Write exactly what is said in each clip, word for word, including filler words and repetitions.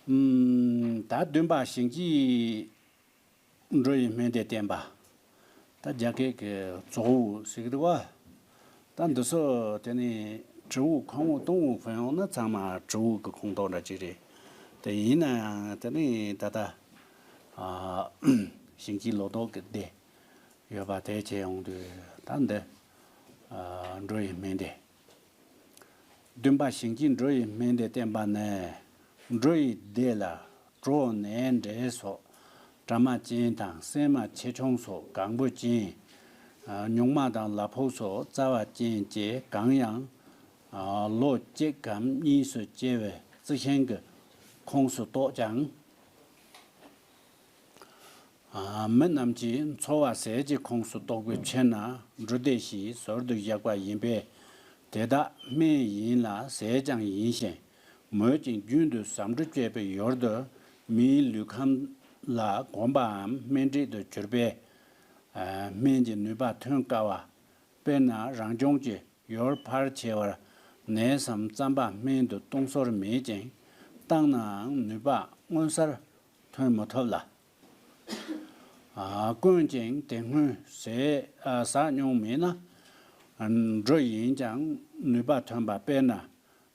ཨུམ། ད་བདུན་པ་ཞིང་སྐྱེས་འགྲོ་ཡི་སྨན་དེ་བསྟན་པ། ད་རྒྱ་སྐད་ཀྱི་ཙོ་བོ་ཟེར་གི་འདུག་བ། ད་འདི་ཚོ་དེ་ནི་དྲིལ་བུ་ཁོང་བུ་སྟོང་བུ་ཕུལ་ཡོང་ན་ཚང་མ་དྲིལ་བུ་གི་ཁོངས་གཏོགས་འདྲ་ཅིག་རེད། དེ་ཡིན་ན་ཡང་དེ་ནི་ད་ལྟ་ཨ་ཞིང་སྐྱེས་ལོ་ཏོག་གི་སྡེ་ཡོད་པ་དེ་བྱས་ཡོང་དུས། ད་འདི་ཨ་འགྲོ་ཡི་སྨན་སྡེ། བདུན་པ་ཞིང་སྐྱེས་འགྲོ་ཡི་སྨན་སྡེ་བསྟན་པ་ནས། འགྲོ་ཡི་སྡེ་ལ་གྲོ་ནས་འབྲས་སོགས་དྲ་མ་ཅན་དང་སྲན་མ་ཆེ་ཆུང་སོགས་གང་པོ་ཅན། ཨ་ཉུང་མ་དང་ལ་ཕོགས་སོགས་རྩ་བ་ཅན་བཅས་གང་ཡང་ཨ་ལོ་གཅིག་གམ་གཉིས་སུ་སྐྱེ་བའི་རྩི་ཤིང་གི་ཁོངས་སུ་གཏོགས་ཀྱང་། ཨ་མི་རྣམས་ཀྱིས་འཚོ་བ་ཟས་ཀྱི་ཁོངས་སུ་གཏོགས་པའི་ཕྱིར་ན་འབྲུ་སྡེ་ཞེས་ཟུར་དུ་བཞག་པ་ཡིན་པས། དེ་དག་སྨན་ཡིན་ལ་ཟས་ཀྱང་ཡིན་ཞིང་། མོས་ཀྱང་རྒྱུན་དུ་ཟ་འབྲུ་བཅད་པའི་ཡུལ་དུ་མིའི་ལུས་ཁམས་ལ་གོམས་པའམ་སྨན་དཀྲིས་སུ་གྱུར་པས། ཨ་སྨན་གྱི་ནུས་པ་ཐོན་དཀའ་བ། དཔེར་ན་རང་བྱུང་གི་ཡུལ་ཕལ་ཆེ་བར་ནད་སམ་རྩམ་པ་སྨན་དུ་བཏུང་སྲོལ་མེད་ཅིང་། བཏང་ནའང་ནུས་པ་མངོན་གསལ་ཐོན་མི་ཐུབ་ལ། ཨ་བཀོན་ཅིང་དེ་སྔོན་ཟས་ཨ་ཟ་མྱོང་མེད་ན། འབྲུ་ཡིན་ཀྱང་ནུས་པ་ཐོན་པ། དཔེར་ན་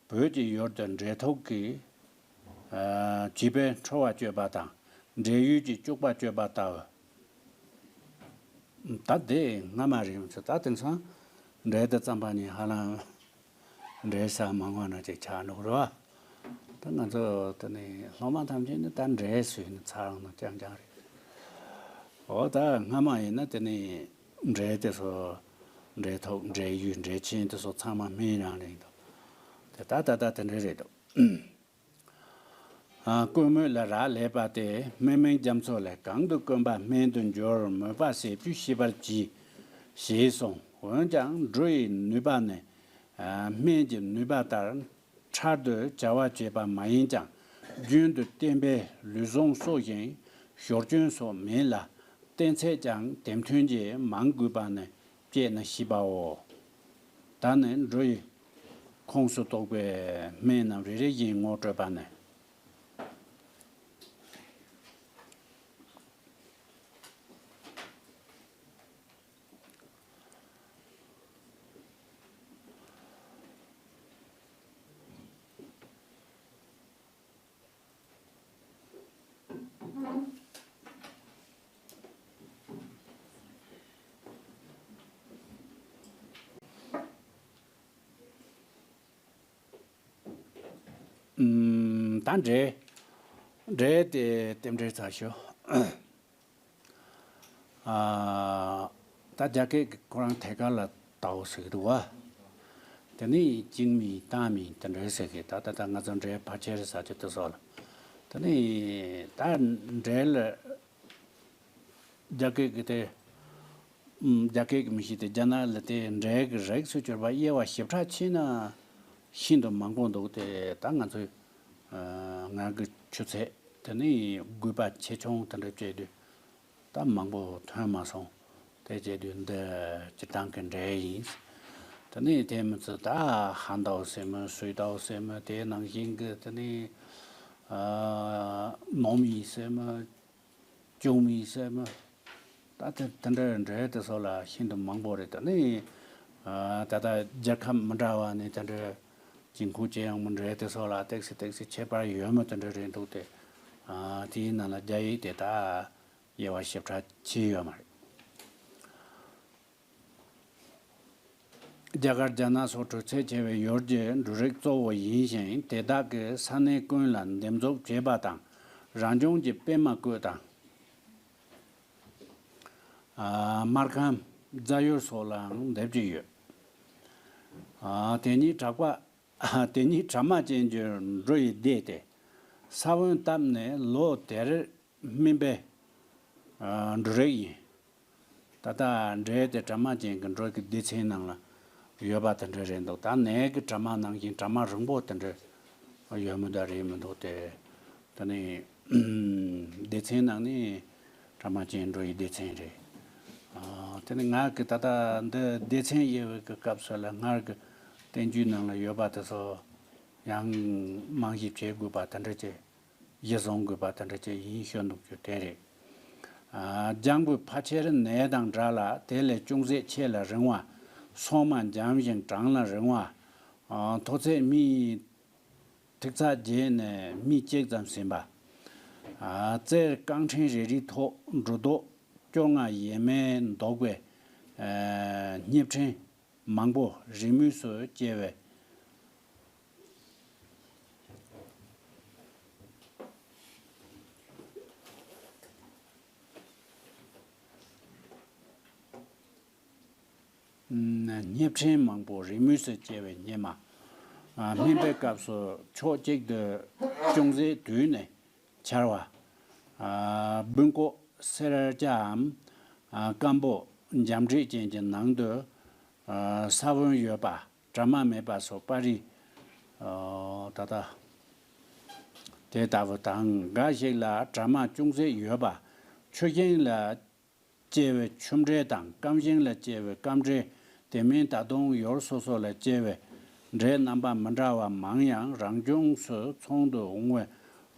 བོད་ཀྱི་ཡུལ་དུ་འབྲས་ཐོག་གི་ཨ་བྱིས་པས་ཁྲོ་བ་བཅོས་པ་དང་། འབྲས་ཡོས་ཀྱིས་སྐྱུག་པ་བཅོས་པ་ལྟ་བུ། ད་དེ་སྔ་མ་རེད་མི་ཚེ། ད་དེང་སང་འབྲས་དང་རྩམ་པ་གཉིས་ཧ་ལམ་འབྲས་ཟ་མང་བ་ན་ཅིག་ཆགས་འགྲོ་གི་རེད་བ། ད་ང་ཚོ་དེ་ནི་སློབ་མ་ཐམས་ཅད་ནི་ད་འབྲས་ཟོས་ནས་ཚར་ཡོང་ན་རྐྱང་རྐྱང་རེད། འོ་ད་སྔ་མ་ཡིན་ན་དེ་ནི་འབྲས་དེ་ཚོ་འབྲས་ཐོག་འབྲས་ཡོས་འབྲས་ཆན་དེ་ཚོ་ཚང་མ་སྨན་རང་རེད་འདུག་དེ་ད་ད་ད་དེ་འདྲ་རེད་འདུག་ཨ་བཀོན་མོས་ལ་རག་ལས་པ་སྟེ། སྨན་མིང་རྒྱ་མཚོ་ལས། གང་དུ་བཀོན་པ་སྨན་དུ་འགྱུར། མོས་པ་ཟས་བཅུད་ཤེས་པར་གྱིས། ཞེས་གསུངས། འོན་ཀྱང་འབྲུ་ཡི་ནུས་པ་ནི་ཨ་སྨན་གྱི་ནུས་པ་ལྟར་ཕྲལ་དུ་བྱ་བ་བྱེད་པ་མ་ཡིན་ཀྱང་། རྒྱུན་དུ་བསྟེན་པས་ལུས་ཟུངས་གསོ་ཞིང་ཞོར་སྐྱོན་སོགས་མེད་ལ། བསྟེན་ཚད་ཀྱང་དེ་མཐུན་གྱིས་མང་དགོས་པ་ནི་དཔྱད་ནས་ཤེས་པའོ། ད་ནི་འབྲུ་ཡི་ཁོངས་སུ་གཏོགས་པའི་སྨན་རྣམས་རེ་རེ་བཞིན་ངོ་སྤྲོད་པ་ནི། ཨུམ། ད་འབྲས། འབྲས་དེ་རྟེན་འབྲེལ་ཚར་ཞོ། ཨ། ད་རྒྱ་སྐད་ཀྱི་ཁོ་རང་ཐད་ཀར་ལ་ལྟའོ་ཟེར་གི་འདུག་བ། དེ་ནི་བཅིང་མིན་བཏང་མིན་དེ་འདྲ་ཟེར་གི། ད་ད་ད་ང་ཚོ་འབྲས་ཕལ་ཆེར་ཟ་རྒྱུ་དེ་སོགས་ལ། དེ་ནི་ད་འབྲས་ལ་རྒྱ་སྐད་ཀྱི་དེ། ཨུམ། རྒྱ་སྐད་ཀྱི་མི་ཤེས་ཏེ། རྒྱ་ནག་ལ་དེ་འབྲས་ཀྱི་རིགས་སུ་གྱུར་པ་དབྱེ་བ་ཞིབ་ཕྲ་ཕྱེ་ན་ཤིན་ཏུ་མང་པོ་འདུག་སྟེ། ད་ང་ཚོའི་ཨ་ང་གི་ཆུ་ཚད་དེ་ནི་དགོས་པ་ཆེ་ཆུང་དེ་འདྲ་བྱས་དུས་ད་མང་པོ་ཐོན་མ་སོང་། དེ་བྱས་དུས་འདི་སྤྱིར་བཏང་གི་འབྲས་ཡིན། དེ་ནི་དེ་མི་ཚད་ད་ཧན་ཏའོ་ཟེར་མོ། སུའེ་ཏའོ་ཟེར་མོ། དེ་ནང་བཞིན་གྱི་དེ་ནི་ཨ་ནོ་མིན་ཟེར་མོ། ཅུང་མིན་ཟེར་མོ། ད་དེ་དེ་འདྲའི་འབྲས་དེ་ཚོ་ལ་ཤིན་ཏུ་མང་པོ་རེད། ད་ནི་ཨ་ད་ལྟ་རྒྱལ་ཁབ་མི་འདྲ་བ་ནས་དེ་འདྲའི་དཀྱིལ་འཁོར་ཅན་ཡང་མོ་འབྲས་དེ་ཚོ་ལ་ཏོག་ཙམ་ཏོག་ཙམ་ཁྱད་པར་ཡོད་མོ། དེ་འདྲ་རེད་འདུག་སྟེ། ཨ་དེའི་ནང་ལ་རྒྱ་ཡིག་དེ་ད་དབྱེ་བ་ཞིབ་ཕྲ་ཕྱེ་ཡོད་མ་རེད། རྒྱ་གར་རྒྱ་ནག་སོགས་དྲོད་ཚད་ཆེ་བའི་ཡུལ་གྱི་འབྲུ་རིགས་གཙོ་བོ་ཡིན་ཞིང་། དེ་དག་གི་ས་གནས་ཀུན་ལ་འདེབས་འཛུགས་བྱེད་པ་དང་། རང་བྱུང་གི་པད་མ་བཀོད་དང་། ཨ་སྨར་ཁམས་རྫ་ཡུལ་སོགས་ལའང་འདེབས་ཀྱི་ཡོད། ཨ་དེ་ཉིད་གྲགས་པ། དེ་ཉིད་གྲ་མ་ཅན་གྱི་འབྲུ་ཡི་སྡེ་སྟེ། ས་བོན་བཏབ་ནས་ལོ་དེར་སྨིན་པའི་ཨ་འབྲུ་རིགས་ཡིན། ད་ལྟ་འབྲས་དེ་གྲ་མ་ཅན་གྱི་འབྲུ་གི་སྡེ་ཚན་ནང་ལ་ཡོད་པ་དེ་འདྲ་རེད་འདུག་ད་ནས་ཀྱི་གྲ་མ་ནང་བཞིན་གྲ་མ་རིང་པོ་དེ་འདྲ་ཡོད་མི་འདུག་རེད་མི་འདུག་སྟེ། ད་ནི་སྡེ་ཚན་ནང་ནི་གྲ་མ་ཅན་འབྲུ་ཡི་སྡེ་ཚན་རེད། ཨ་དེ་ནི་ང་གི་ད་ལྟ་འདི་སྡེ་ཚན་དབྱེ་བའི་གི་སྐབས་སུ་ལ་སྔར་གྱི་བསྟན་བཅོས་ནང་ལ་ཡོད་པ་དེ་ཚོ་ཡང་རྨང་གཞི་བྱེད་དགོས་པ་དེ་འདྲ་ཅིག་གཞི་བཟུང་དགོས་པ་དེ་འདྲ་ཅིག་ཡིན་ཤོད་འདུག་རྒྱུ་དེ་རེད། ཨ། ལྗང་གུ་ཕལ་ཆེར་ནས་དང་འདྲ་ལ་དེ་ལས་ཅུང་ཟད་ཆེ་ལ་རིང་བ། སོ་མ་འཇམ་ཞིང་གྲང་ལ་རིང་བ། ཨ། མཐོ་ཚད་སྨི། ཐིག་ཚད་བརྒྱད་ནས་སྨི་གཅིག་ཙམ་ཟིན་པ། ཨ། རྩེར་རྐང་ཕྲན་རེ་རེའི་ཐོག་འབྲུ་རྡོག་བཅོ་ལྔ་ཡས་མས་འདོགས་པའི། ཨ། སྙེབ་ཕྲེང་མང་པོ་རི་མོས་སུ་བཅལ་བའི། སྙེབ་ཕྲེང་མང་པོ་རི་མོས་སུ་བཅལ་བའི་སྙེ་མ། ཨ། སྨིན་པའི་སྐབས་སུ་ཕྱོགས་གཅིག་ཏུ་ཅུང་ཟད་དུས་ནས་འཆར་བ། ཨ། སྦུལ་ཀོག་སེར་སྐྱའམ། ཨ། སྐམ་པོ་འཇམ་འདྲེས་ཅན་གྱི་ནང་དུ། ཨ། ས་བོན་ཡོད་པ། གྲ་མ་མེད་པ་སོགས་པ་རིགས། ཨ། ད་ལྟ་དེ་ལྟ་བུ་དང་། འགའ་ཞིག་ལ་གྲ་མ་ཅུང་ཟད་ཡོད་པ། ཆུ་ཤིང་ལ་སྐྱེ་བའི་ཆུ་འབྲས་དང་། སྐམ་ཤིང་ལ་སྐྱེ་བའི་སྐམ་འབྲས། དེ་མིན་ད་དུང་ཡུལ་སོ་སོ་ལ་སྐྱེ་བའི་འབྲས་རྣམ་པ་མི་འདྲ་བ་མང་ཡང་། རང་བྱུང་སུ་ཚོང་དུ་འོང་བའི་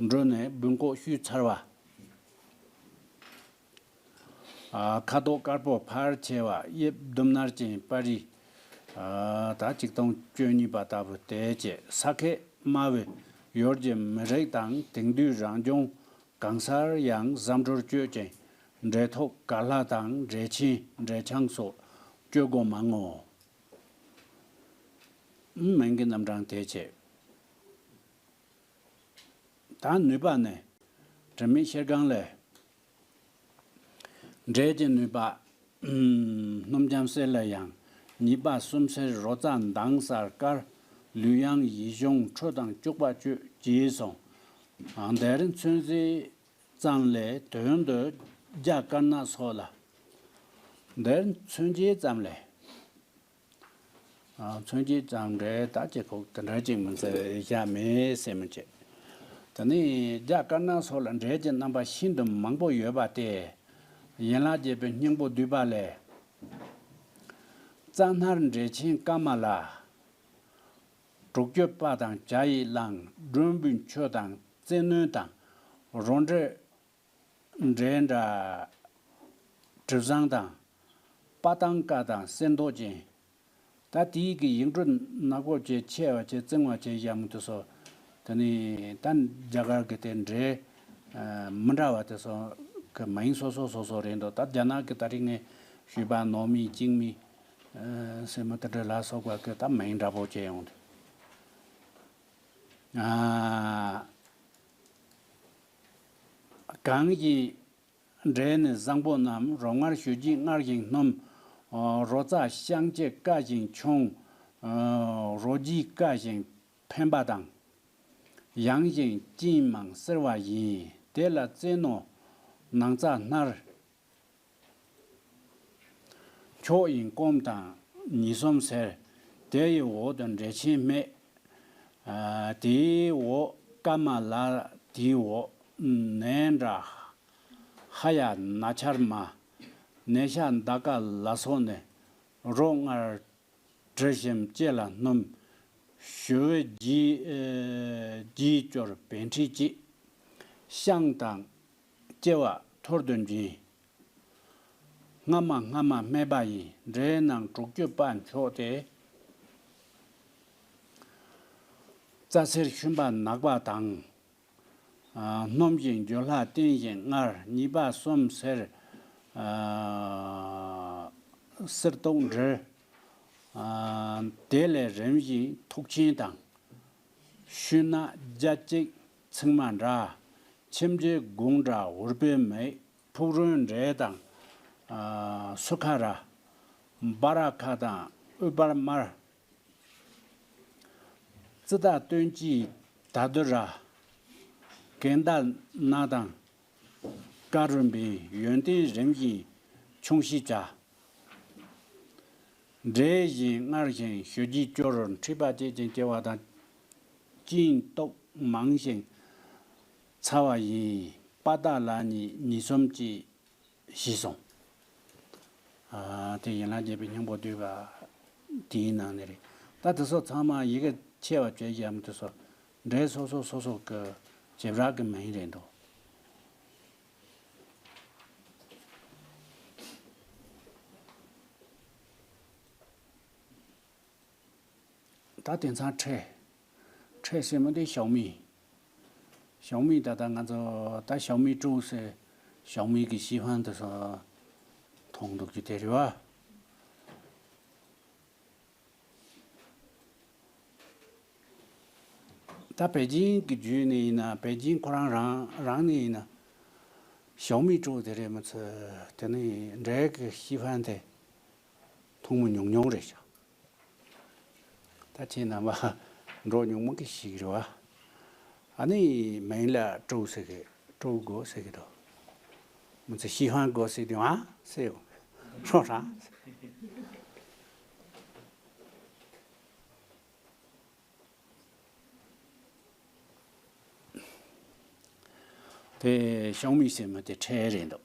འབྲུ་ནི་སྦུལ་ཀོག་ཤུལ་ཚར་བ། ཨ། ཁ་དོག་དཀར་པོ་ཕལ་ཆེ་བ། དབྱིབས་ཟླུམ་ནར་ཅན་པ་རི། ཨ། ད་ཆིག་སྟོང་བཅུ་གཉིས་པ་ལྟ་བུ་དེ་བཅས། ས་ཁད་དམའ་བའི་ཡུལ་གྱི་མི་རིགས་དང་། དེང་དུས་རང་བྱུང་གང་སར་ཡང་བཟའ་འབྲུར་སྤྱོད་ཅིང་། འབྲས་ཐོག་དཀར་ལྷ་དང་། འབྲས་ཆེན་འབྲས་ཆང་སོགས་སྤྱོད་སྒོ་མང་ངོ་། མིང་གི་རྣམ་གྲངས་དེ་བཅས། ད་ནུས་པ་ནི། དྲི་མེད་ཤེལ་སྒང་ལས། འབྲས་ཀྱི་ནུས་པ། སྣུམ་འཇམ་གསེར་ལས་ཡང་། ཉི་པ་གསུམ་སེར་རོ་ཙ་མདངས་གསལ་དཀར། ལུས་ཡང་ཡིད་གཞུང་ཁྲོ་དང་སྐྱུག་པ་གཅོད་ཅེས་གསུངས། འདིར་མཚོན་བྱེད་ཙམ་ལས་དོན་དུ་རྒྱ་དཀར་ནག་སོགས་ལ། འདིར་མཚོན་བྱེད་ཙམ་ལས། ཨ། མཚོན་བྱེད་ཙམ་རེད། ད་ཅི་ཁོག་དེ་འདྲ་ཅིག་མིན་ཚེ་བཞག་མེད་ཟེར་མི་བྱེད། དེ་ནི་རྒྱ་དཀར་ནག་སོགས་ལ་འབྲས་ཀྱི་རྣམ་པ་ཤིན་ཏུ་མང་པོ་ཡོད་པ་སྟེ། ཡན་ལག་བརྒྱད་པའི་སྙིང་པོ་བསྡུས་པ་ལས། རྩ་སྣར་འབྲས་ཆེན་སྐར་མ་ལ། དྲུག་ཅུ་པ་དང་བྱ་ཡི་གླང་། སྒྲོམ་བུའི་ཆུ་དང་རྩེ་སྣོད་དང་། རོ་འབྲས། འབྲས་འདྲ། དྲི་བཟང་དང་། པ་ཏང་ཀ་དང་གསེར་མདོག་ཅན། ད་དེའི་གི་ཡིག་འབྲུ་ནག་པོ་བྱས་ཆེ་བ་བྱས་རྩིང་བ་བྱས་ཡག་མོ་དེ་ཚོ། དེ་ནི་ད་རྒྱ་གར་གི་དེ་འབྲས། ཨ། མི་འདྲ་བ་དེ་ཚོ་གི་མིང་སོ་སོ་སོ་སོ་རེད་འདུག་ད་རྒྱ་ནག་གི་ད་རིང་ངས་ཞུས་པ་ནོར་མི་གཅིག་མི། ཨ། སེ་མོ་དེ་འདྲ་ལ་སོགས་པ་གི་ད་མིང་འདྲ་པོ་བྱས་ཡོང་དུས། ཨ། གང་ཞིག་འབྲས་ནི་བཟང་པོ་རྣམས། རོ་མངར་ཞོ་རྒྱུས་མངར་ཞིང་སྣུམ། རོ་ཙ་བཤང་གཅི་དཀར་ཞིང་ཆུང་། རོ་རྒྱུས་དཀར་ཞིང་ཕན་པ་དང་། ཡང་ཞིང་གཅིན་མང་སེར་བ་ཡིན། དེ་ལ་རྩེ་རྣོ་ནང་རྩ་སྣར། ཕྱོགས་ཡིན་སྐོམ་དང་ཉི་ཟུམ་སེར། དེ་ཡི་འོག་ཏུ་འབྲས་ཆེན་སྨད། ཨ། དེའི་འོག་སྐར་མ་ལ། དེའི་འོག་ནས་འདྲ། ཧ་ཡ་ན་ཆར་མ། ནས་ཤ་མདའ་ཀ་ལ་སོགས་ནས། རོ་མངར་དྲི་ཞིམ་ལྕེ་ལ་སྣུམ། ཞུ་བའི་རྒྱས། ཨེ། རྒྱས་སྐྱོར་བད་མཁྲིས་བཅས། བཤང་དང་གཅི་བ་ཐུར་དུ་འབྱིན། སྔ་མ་སྔ་མ་སྨད་པ་ཡིན། འབྲས་ནང་དྲུག་ཅུ་པ་མཆོག་སྟེ། རྩ་སེར་ཤུན་པ་ནག་པ་དང་། ཨ། སྣུམ་ཞིང་རྒྱུ་ལྷག་བརྟན་ཞིང་མངར། ཉི་པ་གསུམ་སེར། ཨ། སེར་མདོག་འབྲིར། ཨ། དེ་ལས་རིམ་བཞིན་མཐུག་ཆེན་དང་། ཤུན་ནག་རྒྱ་གཅིག་ཚིགས་མ་འདྲ། ཁྱིམ་རྒྱུད་དགུང་འདྲ་འུར་པོའི་མིག་ཕུག་རོན་འབྲས་དང་། ཨ། སུ་ཁ་ར། སྦ་ར་ཁ་དང་ཨུཏྤལ་དམར། ཙི་ཏ་སྟོན་དཀྱིལ་ད་དུ་ར། གན་ད་ན་དང་། ཀ་རུ་འབིན། ཡོན་ཏན་རིམ་བཞིན་ཆུང་ཤས་བྱ། འབྲས་བཞིན་མངར་ཞིང་ཞུ་རྒྱུས་སྐྱོར། མཁྲིས་པ་བཅས་ཀྱི་སྐྱེ་བ་དང་། གཅིན་སྟོབས་མང་ཞིང་ཚ་བ་ཡིན། པ་ཏ་ལ་ཉིས་ཉི་ཟུམ་གྱིས། ཞེས་གསུངས། ཨ། དེ་ཡན་ལག་བརྒྱད་པའི་སྙིང་པོ་བསྡུས་པ་དེའི་ནང་ནས་རེད། ད་དེ་ཚོ་ཚང་མ་ཡི་གེ་ཆེ་བ་བྱས་ཀྱང་དེ་ཚོ་འབྲས་སོ་སོ་སོ་སོ་གི། བྱེ་བྲག་གི་མིང་རེད་འདུག་ད་དེང་སང་ཁྲེ། ཁྲེ་ཟེར་མི་དེ་ཞའོ་མི། ཞའོ་མི་ད་ལྟ་ང་ཚོ་ད་ཞའོ་མི་ཀྲོའུ་ཟེར། ཞའོ་མི་གི་ཞི་ཧྥན་དེ་ཚོ་མཐོང་འདུག་རྒྱུ་དེ་རེད་བ། ད་པེ་ཅིང་གི་བརྒྱུད་ནས་ཡིན་ན། པེ་ཅིང་ཁོ་རང་རང་རང་ནས་ཡིན་ན། ཞའོ་མི་ཀྲོའུ་དེ་རེད་མི་ཚོས་དེ་ནས་འབྲས་ཀྱི་ཞི་ཧྥན་དེ་མཐོང་མི་ཉུང་ཉུང་རེད་ཤག་ད་ཁྱེད་རྣམ་པ་འགྲོ་ཉུང་མོ་གི་ཞིག་རེད་བ། ཨ་ནི་མིང་ལ་ཀྲོའུ་ཟེར་གི། ཀྲོའུ་གོ་ཟེར་གི་འདུག་མི་ཚེ་ཤི་ཧང་གོ་ཟེར་དུས་ཨ་ཟེར་ཡོང་། ཧྲོ་ཧྲ། དེ་ཞའོ་མི་ཟེར་མི་དེ་ཁྲེ་རེད་འདུག་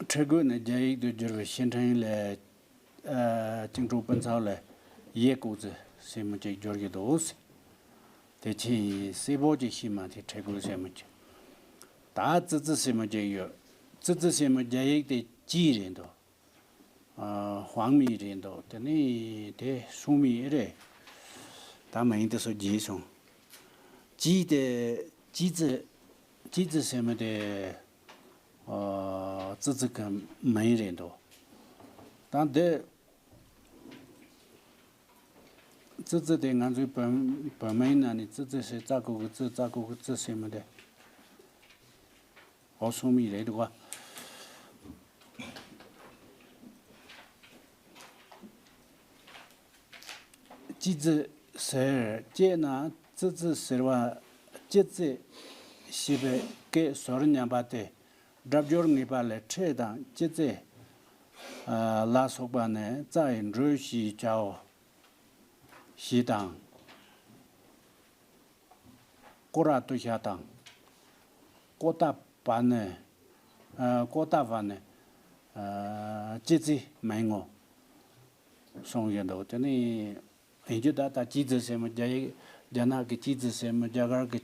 ཁྲེ་གོས་ནི་རྒྱ་ཡིག་ཏུ་བསྒྱུར་བའི་ཕྱིར་འཕྲིན་ལས། ཨ། ཅིང་ཀྲོའུ་སྤུན་ཚོགས་ལས་ཡེ་ཀོ་ཙི་ཟེར་མི་ཅིག་བསྒྱུར་གྱི་འདུག་དེ་ཕྱིན་སེ་བོ་ཅིག་ཤི་མ་དེ་ཁྲེ་གོས་ཟེར་མི་ཅིག་ད་ཙི་ཙི་ཟེར་མི་ཅིག་ཡོད། ཙི་ཙི་ཟེར་མི་རྒྱ་ཡིག་དེ་ཅི་རེད་འདུག་ཨ། ཧུའང་མི་རེད་འདུག་དེ་ནི་དེ་སུང་མི་རེད། ད་མ་ཡིན་དེ་ཚོ་བརྗེད་སོང་། ཅི་དེ། ཅི་ཙི། ཅི་ཙི་ཟེར་མི་དེ། ཨ། ཙི་ཙི་གི་མིང་རེད་འདུག་ད་འདི། ཙི་ཙི་དེ་ང་ཚོའི་བོད་བོད་མིང་ནང་ནས་ཙི་ཙི་ཟེར། ཙ་གུ་གུ་ཙི། ཙ་གུ་གུ་ཙི་ཟེར་མི་དེ། འོ། སུང་མི་རེད་འདུག་ག་ཅི་ཙི་ཟེར། ཅེ་ན་ཙི་ཙི་ཟེར་བ། ཅི་ཙི་ཞེས་པའི་སྐད་ཟུར་མཉམ་པ་སྟེ། སྒྲ་སྦྱོར་ངེས་པ་ལས་ཁྲེ་དང་ཅི་ཙི་ལ་སོགས་པ་ནི་ཙ་ཡི་འགྲོས་ཞེས་བྱའོ། ཞེས་དང་། ཀོ་ར་ཏུ་ཤ་དང་། ཀོ་ཏ་བ་ནི། ཨ། ཀོ་ཏ་བ་ནི། ཨ། ཅི་ཙི་མིང་ངོ་། གསུངས་ཡོད་འདུག་དེ་ནི་ཡིན་རྒྱུ་ད། ད་ཅི་ཙི་ཟེར་མི་རྒྱ་ཡིག་རྒྱ་ནག་གི་ཅི་ཙི་ཟེར་མི། རྒྱ་གར་གི་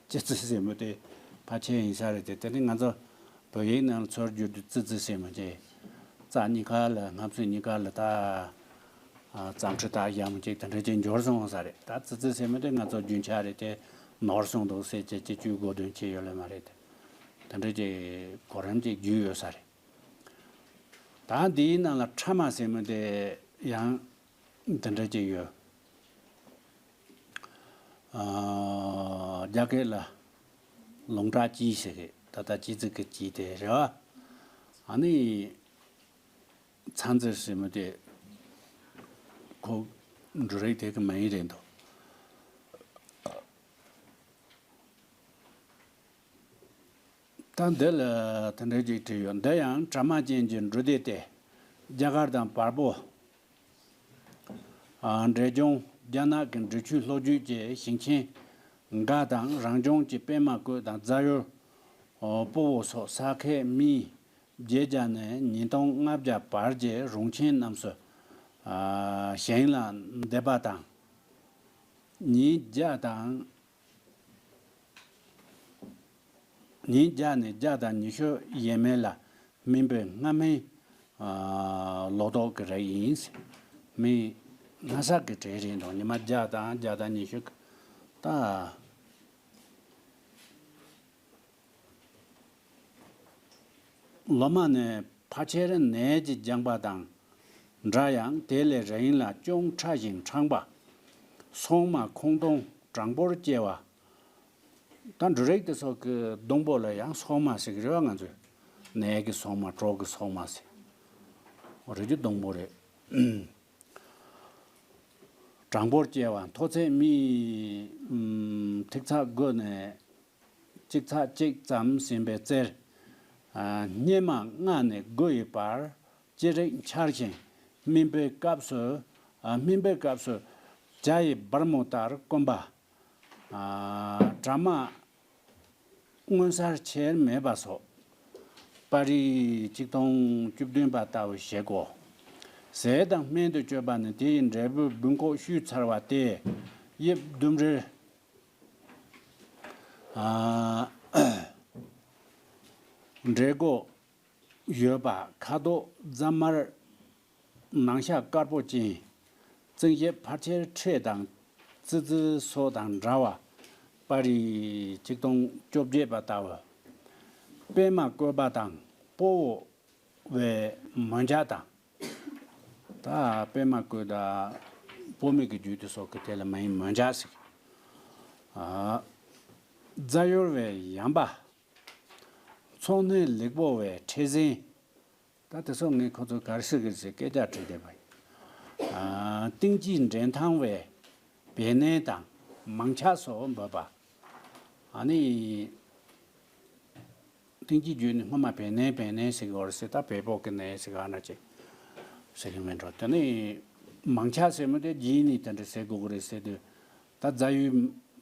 ཅི་ཙི་ཟེར་མི་དེ་ཕལ་ཆེར་ཡིན་ས་རེད་དེ། དེ་ནི་ང་ཚོ་བོད་ཡིག་ནང་ལ་ཚུར་བསྒྱུར་དུས་ཙི་ཙི་ཟེར་མི་དེ། ཙ་གཉིས་ཀ་ལ། སྔ་ཕྱི་གཉིས་ཀ་ལ་ད། ཨ། ཙམ་ཁྲི་ད་ཡ་མོ་ཅིག་དེ་འདྲ་ཅིག་འབྱོར་སོང་ས་རེད། ད་ཙི་ཙི་ཟེར་མི་དེ་ང་ཚོ་རྒྱུན་ཆགས་རེད་དེ། ནོར་སོང་འདུག་ཟེར་ཅིག་ཅིག་བཅུའི་གོ་དོན་ཅིག་ཡོད་ལེ་མ་རེད་དེ། དེ་འདྲ་ཅིག་གོ་རིམ་ཅིག་བརྒྱུད་ཡོད་ས་རེད། ད་འདིའི་ནང་ལ་ཁྲ་མ་ཟེར་མི་དེ་ཡང་དེ་འདྲ་ཅིག་ཡོད། ཨ། རྒྱ་སྐད་ལ་ལུང་དྲ་ཅི་ཟེར་གི། ད་ལྟ་ཅི་ཙི་གི་ཅི་དེ་རེད་བ། ཨ་ནི་ཚ་འཛིར་ཟེར་མི་དེ་ཁོ་འབྲུ་རིགས་དེ་གི་མིང་རེད་འདུག་ད་འདི་ལ་དེ་འདྲ་ཅིག་བྲིས་ཡོད། འདི་ཡང་གྲ་མ་ཅན་གྱི་འབྲུ་སྡེ་སྟེ། རྒྱ་གར་དང་བལ་པོ། ཨ། འབྲས་ལྗོངས། རྒྱ་ནག་གི་འབྲི་ཆུའི་ལྷོ་རྒྱུད་ཀྱི་ཞིང་ཆེན་འགའ་དང་། རང་ལྗོངས་ཀྱི་པད་མ་བཀོད་དང་རྫ་ཡུལ། ཨོ། སྤོ་བོ་སོགས་ས་ཁུལ་མི་བརྒྱད་བརྒྱ་ནས་ཉིས་སྟོང་ལྔ་བརྒྱ་བར་གྱི་རུང་ཆེན་རྣམས་སུ། ཨ། ཞིང་ལ་འདེབས་པ་དང་། ཉིས་བརྒྱ་དང་། ཉིས་བརྒྱ་ནས་བརྒྱ་དང་ཉི་ཤུ་ཡས་མས་ལ་སྨིན་པའི་སྔ་སྨིན། ཨ། ལོ་ཏོག་གི་རིགས་ཡིན། སྨིན་སྔ་ས་གི་གྲས་རེད་འདུག་ཉི་མ་བརྒྱ་དང་བརྒྱ་དང་ཉི་ཤུ་གི། ད་ལོ་མ་ནི་ཕལ་ཆེར་ནས་ཀྱི་ལྗང་པ་དང་འདྲ་ཡང་། དེ་ལས་རིང་ལ་ཅུང་ཕྲ་ཞིང་ཕྲེང་བ། སོག་མ་ཁོང་སྟོང་གྲང་པོར་སྐྱེ་བ། ད་འབྲུ་རིགས་དེ་ཚོ་གི་སྡོང་པོ་ལ་ཡང་སོག་མ་ཟེར་གི་རེད་བ། ང་ཚོས་ནས་ཀྱི་སོག་མ། གྲོ་གི་སོག་མ་ཟེར། རི་རྒྱུད་སྡོང་པོ་རེད། གྲང་པོར་སྐྱེ་བ། མཐོ་ཚད་སྨི། ཨམ། ཐིག་ཚད་དགུ་ནས་གཅིག་ཚད་གཅིག་ཙམ་ཟིན་པའི་རྩེར། ཨ། སྙེ་མ་ལྔ་ནས་དགུ་ཡི་བར་ཅི་རིགས་འཆར་ཞིང་། སྨིན་པའི་སྐབས་སུ། ཨ། སྨིན་པའི་སྐབས་སུ་བྱ་ཡི་སྦར་མོ་ལྟར་སྐོམ་པ། ཨ། གྲ་མ་མངོན་གསལ་ཆེར་མེད་པ་སོགས། པར་རིས་ཆིག་སྟོང་བཅུ་བདུན་པ་ལྟ་བུ་བྱེད་དགོས། ཟས་དང་སྨན་དུ་སྤྱོད་པ་ནི་དེའི་འབྲས་བུའི་སྦུལ་ཀོག་བཤུས་ཚར་བ་སྟེ། དབྱིབས་ལྡུམ་རའི་འབྲས་སྒོ་ཡོད་པ། ཁ་དོག་རྫ་དམར། ནང་ཤ་དཀར་པོ་ཅན། རྩིང་ཞིབ་ཕལ་ཆེར་ཁྲེ་དང་ཙི་ཙི་སོགས་དང་འདྲ་བ། པར་རིས་ཆིག་སྟོང་བཅོ་བརྒྱད་པ་ལྟ་བུ། པད་མ་བཀོད་པ་དང་སྤོ་བོ་བའི་མོན་ཆ་དང་། ད་པད་མ་བཀོད་དང་སྤོ་མེ་གི་རྒྱུད་དེ་སོགས་ཀྱི་དེ་ལ་མ་ཡིན་མོན་ཆ་ཟེར། ཨ། རྫ་ཡོར་བའི་ཡམ་པ། ཚོགས་སྣོད་ལེགས་པོ་བའི་ཁྲེ་ཟན། ད་དེ་སོགས་ངས་ཁོ་ཚོ་ག་རེ་ཟེར་གི་རེད་ཟེར་སྐད་ཆ་དྲིས་བསྡད་པ་ཡིན། ཨ། ཏིང་ཅི་འདྲེན་ཐང་བའི་བེ་ནན་དང་མང་ཆ་སོགས་འབོད་པ། ཨ་ནི། ཏིང་ཅི་བརྒྱུད་ནས་སྔོན་མ་བེ་ནན་བེ་ནན་ཟེར་གི་ཡོད་རེད་ཟེར། ད་བལ་པོ་གི་ནན་ཟེར་གི་ཨ་ན་ཅིག་ཟེར་གི་མིན་འགྲོ། དེ་ནས་མང་ཆ་ཟེར་མི་དེ་རྗེས་ནས་དེ་འདྲ་ཟེར་དགོས་གི་རེད་ཟེར་དུས། ད་རྫ་ཡོར་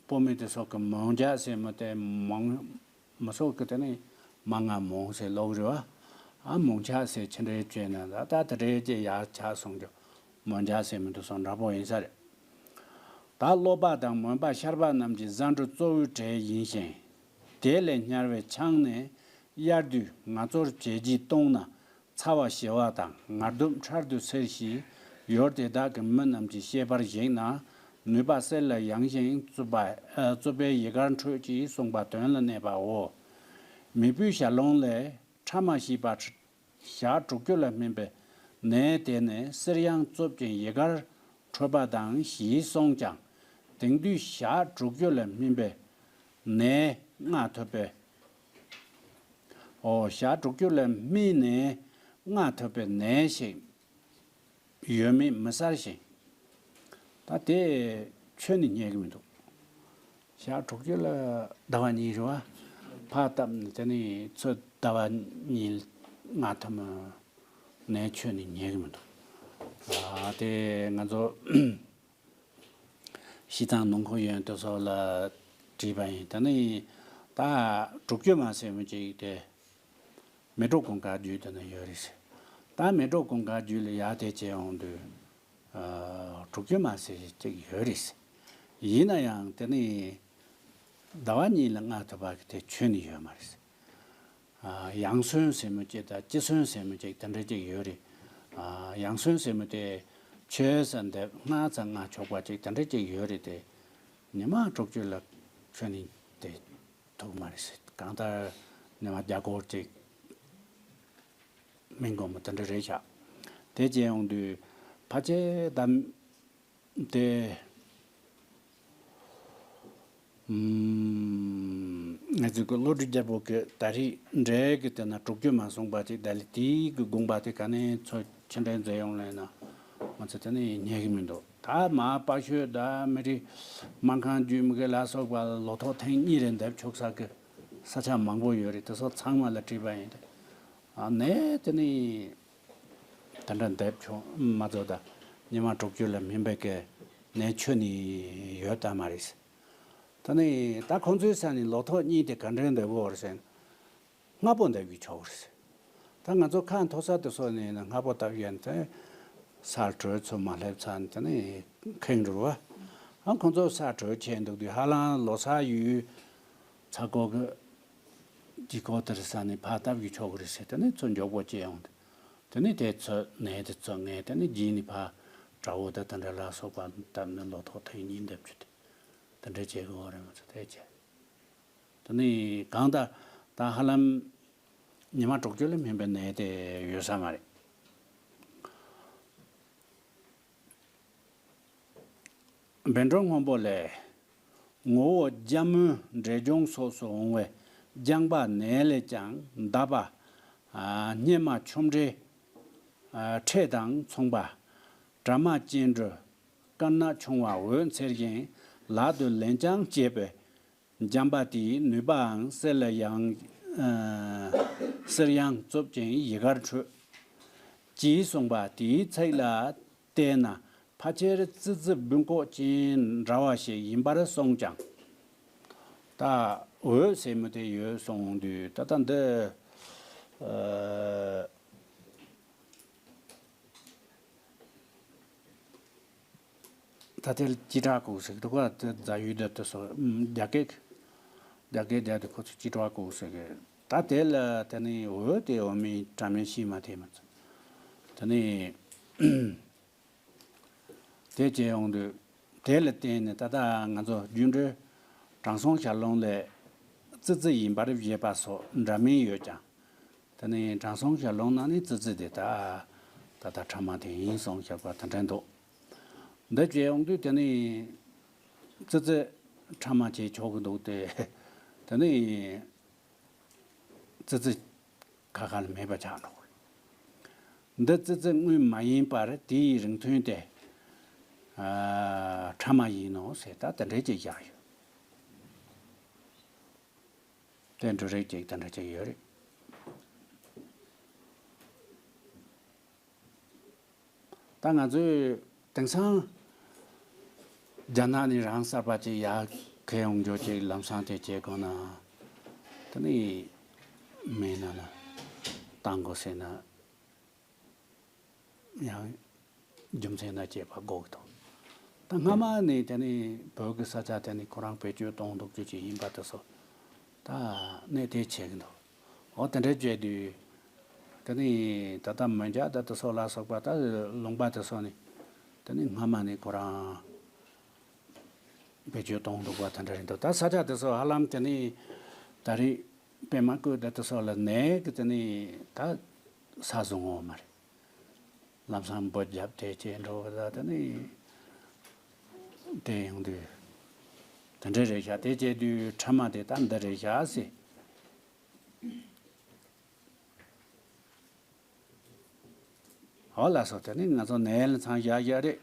སྤོ་མེ་དེ་སོགས་ཀྱི་མང་ཆ་ཟེར་མི་དེ་མང་། མི་སོགས་ཀྱི་དེ་ནི་མང་ང་མོང་ཟེར་ལོག་རེད་བ། ཨ། མོང་ཆ་ཟེར་ཕྱི་འགྲེལ་བྱས་ན་ད་ད་དེ་འདྲའི་ཅིག་ཡར་ཆགས་སོང་རྒྱུ། མོང་ཆ་ཟེར་མི་དེ་སོགས་འདྲ་པོ་ཡིན་ས་རེད། ད་གློ་བ་དང་མོན་པ་ཤར་བ་རྣམས་ཀྱི་ཟ་འབྲུ་གཙོ་བོའི་གྲས་ཡིན་ཞིང་། དེ་ལས་དམྱལ་བའི་ཆང་ནི་དབྱར་དུས་ངལ་རྩོལ་བྱས་རྗེས་བཏུངས་ན། ཚ་བ་ཞི་བ་དང་ངར་གདོན་འཕྲལ་དུ་སེལ་ཞེས་ཡུལ་དེ་དག་གི་མི་རྣམས་ཀྱི་བཤད་པར་གཞིགས་ན། ནུས་པ་གསེར་ལས་ཡངས་ཤིང་རྩུབ་པ། ཨ། རྩུབ་པའི་ཡི་གར་འཕྲོད་ཅེས་གསུངས་པ་དོན་ལ་གནས་པའོ། མེས་པོའི་ཞལ་ལུང་ལས། ཕྲ་མ་ཞེས་པ། ཞག་དྲུག་ཅུ་ལ་སྨིན་པའི་ནད་དེ་ནི་གསེར་ཡང་རྩུབ་ཅིང་ཡི་གར་འཕྲོད་པ་དང་ཞེས་གསུངས་ཀྱང་། དེང་དུས་ཞག་དྲུག་ཅུ་ལ་སྨིན་པའི་ནད་སྔགས་ཐུབ་པའི། ཨོ། ཞག་དྲུག་ཅུ་ལ་སྨིན་ནས་སྔགས་ཐུབ་པའི་ནད་ཞིག་ཡོད་མེད་མི་གསལ་ཞིང་། ད་དེ་ཁྱོན་ནས་རྙེད་ཀྱི་མི་འདུག། ཞག་དྲུག་ཅུ་ལ་ཟླ་བ་གཉིས་རེད་བ། ཕར་བཏབ་ནས་དེ་ནས་ཚུར་ཟླ་བ་གཉིས་སྔགས་ཐུབ་པའི་ནད་ཁྱོན་ནས་རྙེད་ཀྱི་མི་འདུག། ཨ། དེ་ང་ཚོ་ཤིས་ཐང་ནང་ཁོ་ཡོན་དེ་སོགས་ལ་དྲིས་པ་ཡིན། ད་ནི་ད་དྲུག་ཅུ་མ་ཟེར་མི་ཅིག་དེ་མལ་གྲོ་གུང་དཀར་རྒྱུད་དེ་ན་ཡོད་རེད། ད་མལ་གྲོ་གུང་དཀར་རྒྱུད་ལ་ཡར་དེ་བྱས་ཡོང་དུས། ཨ། དྲུག་ཅུ་མ་ཟེར་ཅིག་ཡོད་རེད། ཡིན་ན་ཡང་དེ་ནི་ཟླ་བ་གཉིས་ལ་སྔགས་ཐུབ་པ་གི་དེ་ཁྱོན་ནས་ཡོད་མ་རེད། ཨ། ཡང་སོན་ཟེར་མི་ཅིག་དང་སྤྱི་སོན་ཟེར་མི་ཅིག་དེ་འདྲ་ཅིག་ཡོད་རེད། ཨ། ཡང་སོན་ཟེར་མི་དེ་ཆོས་ཟེར་འདེབས་སྔགས་ཟེར་སྔགས་ཆོག་པ་ཅིག་དེ་འདྲ་ཅིག་ཡོད་རེད་དེ། ཉི་མ་དྲུག་ཅུ་ལ་ཁྱོན་ནས་དེ་ཐུག་མ་རེད་ཟེར། གང་ལྟར་ཉི་མ་བརྒྱ་སྐོར་ཅིག་སྨིན་དགོས་མོ་དེ་འདྲ་རེད་ཤག། དེ་བྱས་ཡོང་དུས་ཕལ་ཆེར་ད་དེ། ཨུམ། ང་ཚོའི་གི་བློ་གྲོས་རྒྱལ་པོ་གི་ད་རེས་འགྲེལ་གི་དེ་ན་དྲུག་ཅུ་མ་གསུངས་པ་ཅིག་ད་ལི་དེའི་གི་དགོངས་པ་དེ་ག་ནས་ཚོ་ཕྱི་འགྲེལ་མཛད་ཡོང་ལེ་ན་ང་ཚོ་དེ་ནས་རྙེད་གི་མི་འདུག། ད་མ་དཔའ་ཤོད་ད་མི་རིགས་སྨར་ཁམས་རྒྱུད་མི་དགེ་ལ་སོགས་པ་ལོ་ཐོག་ཐེངས་གཉིས་རེ་འདེབས་ཆོག་ས་གི་ས་ཆ་མང་པོ་ཡོད་རེད། དེ་སོགས་ཚང་མ་ལ་དྲིས་པ་ཡིན་ཏེ། ཨ་ནས་དེ་ནས་དེ་འདྲ་འདེབས་ཆོག་མ་ཚོ་ད་ཉི་མ་དྲུག་ཅུ་ལ་སྨིན་པའི་གི་ནས་ཆོས་ནི་ཡོད་ད་མ་རེད། ད་ནི་ད་ཁོང་ཚོའི་ས་ནས་ལོ་ཐོག་གཉིས་དེ་ག་འདྲའི་འདེབས་དགོས་རེད་ཟེར་ན། སྔ་པོ་འདེབས་ཀྱི་ཆོག་རེད། ད་ང་ཚོ་ཁ་མཐོ་ས་དེ་སོགས་ནས་ན་སྔ་པོ་བཏབ་ཡོད་དེ། སར་གྲོས་ཚོ་མ་སླེབས་ཚར་ནས་དེ་ནས་ཁེངས་འགྲོ་བ། ཨ་ཁོང་ཚོ་སར་གྲོས་བྱས་འདུག་དུས་ཧ་ལམ་ལོ་གསར་ཡོལ་ཚར་གོ་གི་དཀྱིལ་འཁོར་དེར་ས་ནས་ཕར་བཏབ་ཀྱི་ཆོག་གི་རེད་ཟེར། དེ་ནས་ཚོ་མགྱོགས་པོ་བྱས་ཡོང་དུས། དེ་ནས་དེ་ཚོ་ནས་དེ་ཚོ་ངས་དེ་ནས་རྗེས་ནས་ཕར་དགྲ་བོ་དང་དེ་འདྲ་ལ་སོགས་པ་བཏབ་ནས་ལོ་ཐོག་ཐེངས་གཉིས་འདེབས་རྒྱུ་དེ། དེ་འདྲ་བྱེད་དགོས་རེད་མ་ཚོ་དེ་བྱས། དེ་ནི་གང་ལྟར་ད་ཧ་ལམ་ཉི་མ་དྲུག་ཅུ་ལས་སྨིན་པའི་ནད་དེ་ཡོད་ས་མ་རེད། བཻ་ཌཱུརྱ་སྔོན་པོ་ལས། ངོ་བོ་རྒྱ་མོའི་འབྲས་ལྗོངས་སོགས་སུ་འོང་བའི་རྒྱང་པ་ནད་ལས་ཀྱང་འདའ་བ། སྙེ་མ་ཆོམ་འདྲེ། ཁྲེ་དང་མཚུངས་པ། དྲ་མ་ཅན་འདྲ། དཀར་ནག་ཆུང་བ་འོད་འཚེར་ཞིང་ལག་ཏུ་ལན་ལྕང་བཅས་པའི་འཇམ་པ་དེའི་ནུས་པའང་གསེར་ལས་ཡང་། ཨ། གསེར་ཡང་རྩུབ་ཅིང་ཡི་གར་འཕྲོད། ཅེས་གསུངས་པ་དེའི་ཚིག་ལ་བལྟས་ན་ཕལ་ཆེར་ཙི་ཙི་སྦུལ་ཀོག་ཅན་འདྲ་བ་ཞིག་ཡིན་པར་གསུངས་ཀྱང་། ད་འོད་ཟེར་མི་དེ་ཡོད་གསུངས་དུས་ད་ལྟ་འདི་ ཨ། ད་དེ་ལ་ཅི་དྲག་གོ་ཟེར་འདུག་ག་དེ་རྫ་ཡུལ་དུ་དེ་སོ་རྒྱ་སྐད་རྒྱ་སྐད་རྒྱ་དེ་ཁོ་ཚོ་ཅི་དྲག་གོ་ཟེར་གི། ད་དེ་ལ་དེ་ནི་འོ་དེ་འོ་མའི་དྲ་མིན་ཤི་མ་དེ་མ་ཚོ་དེ་ནི། དེ་བྱས་ཡོང་དུས། དེ་ལ་བརྟེན་ནས་ད་ལྟ་ང་ཚོ་རྒྱུན་འགྲོས་དྲང་སྲོང་ཞལ་ལུང་ལས་ཙི་ཙི་ཡིན་པར་བཞེད་པ་སོགས་འདྲ་མིན་ཡོད་ཀྱང་། དེ་ནི་དྲང་སྲོང་ཞལ་ལུང་ནང་ནས་ཙི་ཙི་དེ་ད་ད་ལྟ་ཕྲ་མ་དེ་ཡིན་གསུངས་བཞག་པ་དེ་འདྲ་འདུག་འདི་བྱས་ཡོང་དུས་དེ་ནི་ཙི་ཙི་ཕྲ་མ་བྱས་ཆོག་གི་འདུག་སྟེ། དེ་ནི། ཙི་ཙི་ཁ་ཁ་ལ་མེད་པ་ཆགས་འགྲོ། འདི་ཙི་ཙི་དངོས་མ་ཡིན་པར་དེའི་རིགས་མཐུན་ཏེ། ཨ། ཕྲ་མ་ཡིན་ནོ་ཟེར་ད་དེ་འདྲས་ཅིག་བཞག་ཡོད། དེ་འདྲ་རིགས་ཅིག་དེ་འདྲ་ཅིག་ཡོད་རེད། ད་ང་ཚོས་དེང་སང་རྒྱ་ནག་ནས་རང་གསར་པ་ཅིག་ཡར་འཁྱེར་ཡོང་རྒྱུ་ཅིག་ལམ་སང་དེ་བྱེད་དགོས་ན། དེ་ནི་མེད་ན་ལ་བཏང་དགོས་ཟེར་ན་ཡང་རྒྱུ་མཚན་ན་བྱེད་པ་དགོས་ཀྱི་འདུག་ད་སྔ་མ་ནས་དེ་ནི་བོད་ཀྱི་ས་ཆ་དེ་ནི་ཁོ་རང་བེད་སྤྱོད་གཏོང་འདུག་རྒྱུ་ཅིག་ཡིན་པ་དེ་ཚོ་ད་གནས་དེ་བྱེད་ཀྱི་འདུག་འོ་དེ་འདྲ་བྱས་དུས། དེ་ནི་ད་ལྟ་མི་འཇག་ད་དེ་ཚོ་ལ་སོགས་པ་ད་ལུང་པ་དེ་ཚོ་ནི་དེ་ནི་སྔ་མ་ནས་ཁོ་རང་བེད་སྤྱོད་གཏོང་འདུག་པ་དེ་འདྲ་རེད་འདུག་ད་ས་ཆ་དེ་ཚོ་ཧ་ལམ་དེ་ནི་ད་རེས་པད་མ་བཀོད་ད་དེ་ཚོ་ལ་ནས་གི་དེ་ནི་ད་ས་བཟོ་འོང་བ་མ་རེད། ལམ་སང་འབུད་བརྒྱབ་དེ་བྱས་འགྲོ་བ་ད་དེ་ནི་དེ་ཡོང་དུས་དེ་འདྲ་རེད་ཤག་དེ་བྱས་དུས་ཕྲ་མ་དེ་ད་འདི་རེད་ཤག་ཟེར། འོ་ལགས་སོ། དེ་ནི་ང་ཚོ་ནས་ལ་མཚམས་བཞག་བཞག་རེད།